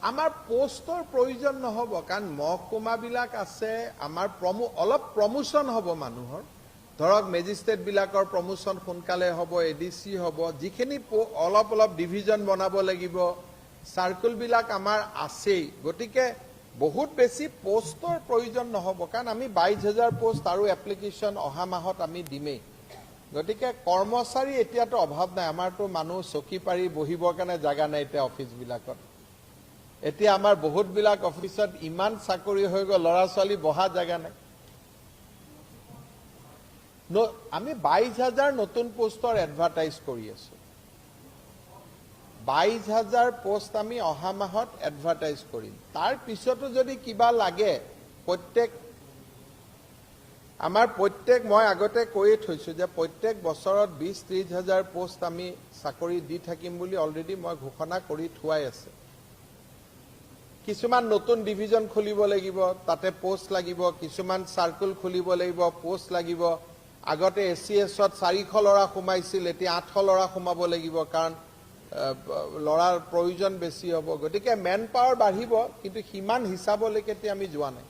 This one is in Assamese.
আমাৰ পোষ্টৰ প্ৰয়োজন নহ'ব, কাৰণ মহকুমাবিলাক আছে। আমাৰ অলপ প্ৰমোশ্যন হ'ব মানুহৰ। ধৰক মেজিষ্ট্ৰেটবিলাকৰ প্ৰমোশ্যন সোনকালে হ'ব, এডিচি হ'ব, যিখিনি অলপ অলপ ডিভিজন বনাব লাগিব, চাৰ্কুলবিলাক আমাৰ আছেই। গতিকে বহুত বেছি পোষ্টৰ প্ৰয়োজন নহ'ব, কাৰণ আমি 22,000 পোষ্ট আৰু এপ্লিকেশ্যন অহা মাহত আমি দিমেই। গতিকে কৰ্মচাৰী এতিয়াতো অভাৱ নাই। আমাৰতো মানুহ চকী পাৰি বহিবৰ কাৰণে জাগা নাই এতিয়া অফিচবিলাকত। এতিয়া আমাৰ বহুতবিলাক অফিচত ইমান চাকৰি হৈ গ'ল, ল'ৰা ছোৱালী বহা জেগা নাই। আমি 22,000 নতুন পোষ্টৰ এডভাৰটাইজ কৰি আছো। 22,000 পোষ্ট আমি অহা মাহত এডভাৰটাইজ কৰিম। তাৰ পিছতো যদি কিবা লাগে, প্ৰত্যেক আমাৰ প্ৰত্যেক মই আগতে কৈয়ে থৈছো যে প্ৰত্যেক বছৰত 20-30 হাজাৰ পোষ্ট আমি চাকৰি দি থাকিম বুলি অলৰেডি মই ঘোষণা কৰি থোৱাই আছে। কিছুমান নতুন ডিভিজন খুলিব লাগিব, তাতে পোষ্ট লাগিব। কিছুমান চাৰ্কুল খুলিব লাগিব, পোষ্ট লাগিব। আগতে এ চি এছত 400 ল'ৰা সোমাইছিল, এতিয়া 800 ল'ৰা সোমাব লাগিব, কাৰণ ল'ৰাৰ প্ৰয়োজন বেছি হ'ব। গতিকে মেন পাৱাৰ বাঢ়িব, কিন্তু সিমান হিচাপলৈকে এতিয়া আমি যোৱা নাই।